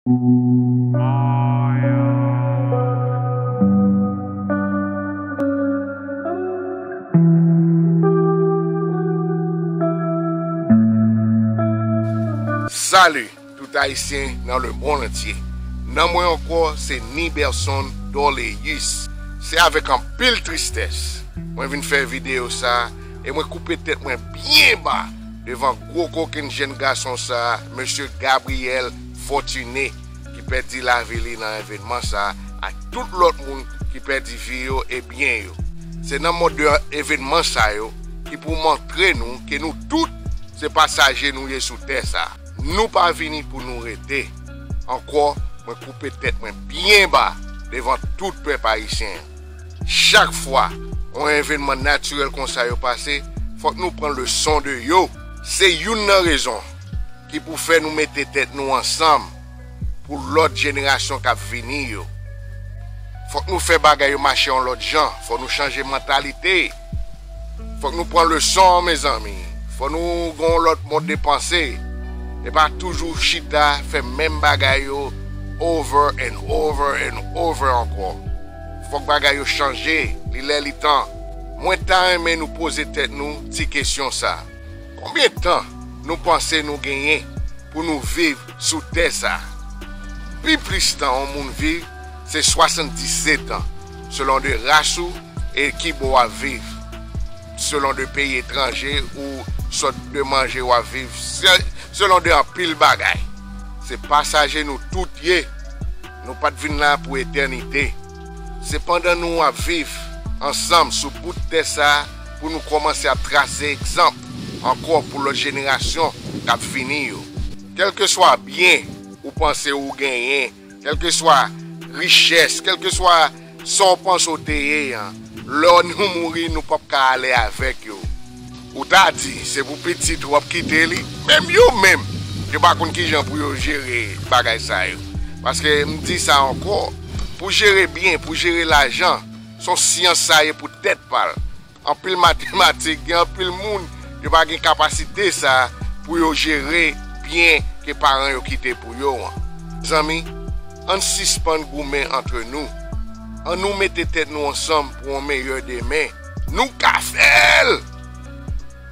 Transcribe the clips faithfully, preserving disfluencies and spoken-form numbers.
Salut tout Ayisyen nan lemonn antye. Non mwen ankò se Niberson Dorléus. Se avèk anpil tristès mwen vin fè videyo sa a, e mwen koupe tèt mwen byen ba devan gwo kokenn jèn gason sa a, mesye Gabriel Fortuné, ki pèdi lavi li nan evènman sa a, ak tout lòt moun ki pèdi vi yo e byen yo. Se nan mòd de evènman sa yo ki pou montre nou ke nou tout se pasaje nou ye sou tè sa a. Nou pa vini pou nou rete. Ankò, mwen koupe tèt mwen byen ba devan tout pèp ayisyen an. Chak fwa yon evènman natirèl konsa yo pase, fòk nou pran leson de yo. Se youn nan rezon ki pou fè nou mete tèt nou ansanm pou lòt jenerasyon k ap vini yo. Fòk nou fè bagay yo mache yon lòt jan. Fòk nou chanje mantalite. Fòk nou pran leson, mezanmi. Fòk nou gen yon lòt mòd de panse. E pa toujou chita fè menm bagay yo over and over and over ankò. Fòk bagay yo chanje. Li lè, li tan. Mwen ta renmen nou poze tèt nou ti kesyon sa a. Konbyen tan nou panse nou genyen pou nou viv sou tè sa a? Pi plis tan yon moun viv, se swasanndisèt an, selon de ras ou e ki bò w ap viv, selon de peyi etranje ou sòt de manje w ap viv, se-, selon de anpil bagay. Se pasaje nou tout ye. Nou pa t vin la pou etènite. Se pandan nou ap viv ansanm sou bout tè sa a pou nou kòmanse ap trase egzanp ankò pou lòt jenerasyon k ap vini yo. Kèlkeswa byen ou panse ou genyen, kèlkeswa richès, kèlkeswa sa w panse w te ye an, lè nou mouri, nou p ap ka ale avèk yo. Ou ta di se pou pitit ou ap kite li, menm yo menm, yo pa konn kijan pou yo jere bagay sa yo. Paske m di sa ankò, pou jere byen, pou jere lajan, se yon syans sa ye pou tèt pa l. Anpil matematik, gen anpil moun, yo pa gen kapasite sa pou yo jere byen ke paran yo kite pou yo an. Zanmi, ann sispann goumen antre nou. Ann nou mete tèt nou ansanm pou yon meyè demen. Nou ka fè l!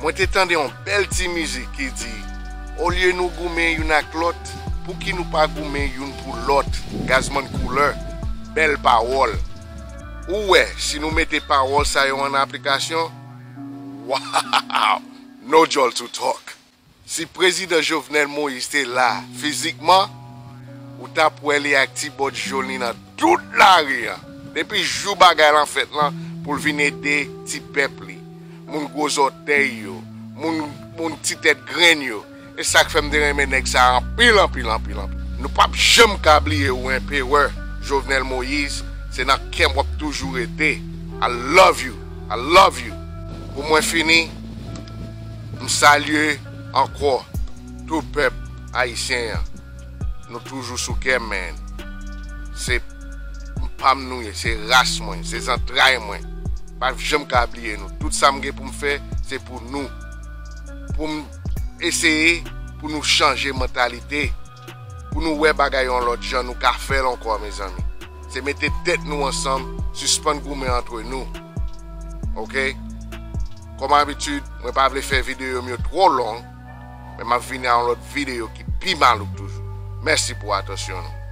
Mwen te tande yon bèl ti mizik ki di, olye nou goumen youn ak lòt, pouki nou pa goumen youn pou lòt? Gazman Koulè, bèl pawòl. Ou wè, si nou mete pawòl sa yo an aplikasyon, wow! No joy to talk. Si Prezidan Jovenel Moïse te la fizikman, ou t ap wè li ak ti bòt jòn li nan tout lari an. Depi jou bagay lan fèt lan, pou l vin ede ti pèp li. Moun gwo zòtèy yo, moun, moun ti tèt grenn yo. E sa k fè m te renmen nèg sa a anpil, anpil, anpil, anpil. Nou p ap janm ka bliye ou, Enperè Jovenel Moïse, se nan kè m w ap toujou rete. I love you, I love you. Pou mwen fini, m salye ankò tout pèp ayisyen an. Nou toujou sou kè m, man. Se pa m nou ye, se ras mwen, se zantray mwen. Pa janm ka bliye nou. Tout sa m gen pou m fè, se pou nou. Pou m eseye pou nou chanje mantalite. Pou nou wè bagay yon lòt jan, nou ka fè l ankò, mezanmi. Se mete tèt nou ansanm, sispann goumen antre nou. Oke? Kòm abitid, mwen pa vle fè videyo m yo twò long, men m ap vini a yon lòt videyo ki pi malouk toujou. Mèsi pou atansyon nou.